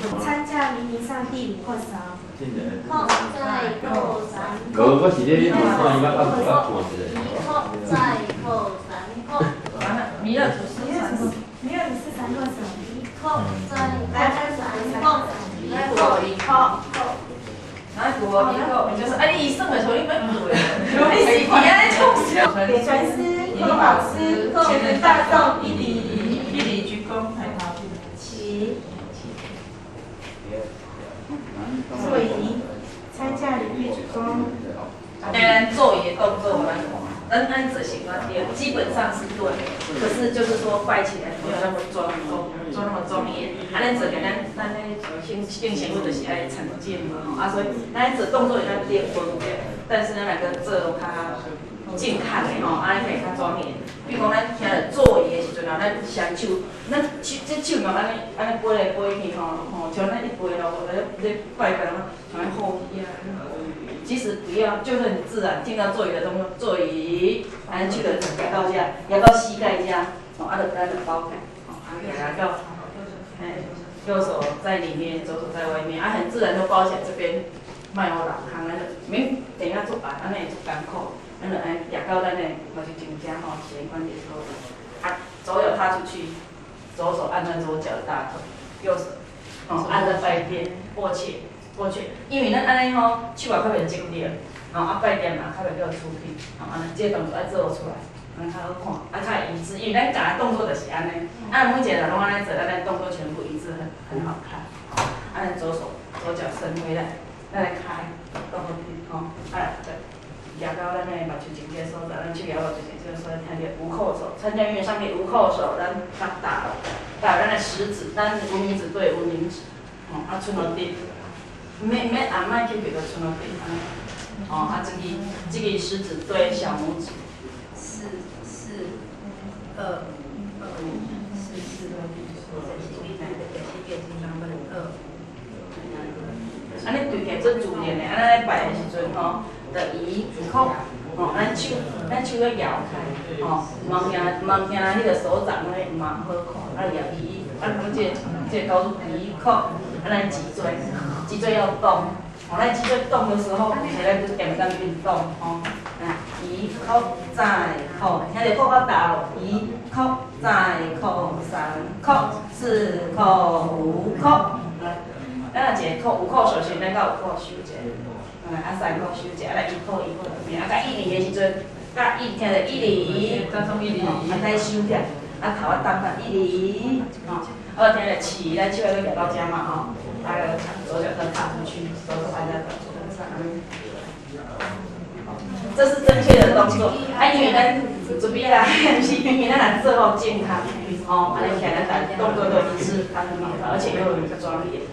參駕明明上帝五叩首。扣再扣三無，我是咧問看伊捌捌無捌過一一個。扣再扣三扣，完了，彌勒祖師三叩。彌勒祖師三叩首。一扣再扣三扣，一扣一扣，哪一個一扣？就是啊，你算的時候你免對，你是佇按呢創啥？給傳師、孔老師、全能大眾一禮。一禮鞠躬，起。座椅，參駕禮畢鞠躬。咱做伊的動作，咱咱這習慣對，基本上是對，可是就是說拜起來沒有那麼莊嚴，做那麼莊嚴。啊，咱做個咱咱咧行行前路就是愛沉靜嘛，吼啊，所以咱做動作會較對，無對，但是咱來個做較正確的吼，按呢會較莊嚴。比如講，咱聽著做伊的時陣啊，咱雙手，咱手這手嘛按呢按呢飛來飛去吼，吼，像咱一飛咯，咧咧拜拜嘛，像咧好魚啊。其實不要，就是很自然，聽到做揖的動作，做揖，按手就舉到這，舉到膝蓋這，哦，啊，就咱就包開，哦，啊，舉到，哎，右手在裡面，左手在外面，啊，很自然就包起來。這邊莫予落空，咱就免等下做擺，按呢會足艱苦，咱就按呢舉到咱的目睭前遮吼，跣關節所在。啊，左腳踏出去，左手按在左腳的大腿，右手，哦，按在拜墊，過去。過去，因為咱按呢吼，手也較袂折著，吼啊拜墊嘛較袂叫出去，吼按呢這個動作愛做出來，按呢較好看，啊較會一致，因為咱教的動作就是按呢，啊每一個人攏按呢做，咱的動作全部一致，很很好看。吼，按呢左手左腳伸回來，咱來開，倒好去，吼，啊對，舉到咱的目睭前這所在，咱手舉目睭前這個所在，聽著無叩首，參駕明明上帝無叩首，咱較大，大咱的食指，咱無名指對無名指，吼，啊賰落佇。免免按，莫去別個賰落佇，按呢，哦，啊，這個這個食指對小拇指，四四二二五四四，二。按呢對起來做自然的，按呢咧拜的時陣吼，就移叩，吼，咱手咱手要搖開，吼，毋通驚毋通驚彼個手掌咧毋通好看，啊搖移，啊講這個這個高度移叩，啊咱脊椎。脊椎要動，哦，咱脊椎動的時候，起來就簡單運動，吼，來，一叩再叩，聽著叩較大哦，一叩再叩，三叩，四叩，五叩，來，咱若一個叩有叩首時，咱較有叩首者，來，啊三叩首者，啊來一叩一叩，啊甲一禮的時陣，甲一聽著一禮，啊再收起來，啊頭仔當下一禮，吼，啊聽著起，咱手愛閣舉到遮嘛，吼。啊，左腳再踏出去，左手按在左上。這是正確的動作。啊，因為咱準備來，毋是因為咱來做好健康，哦，按呢起來，咱動作都一致，很好，而且又有莊嚴。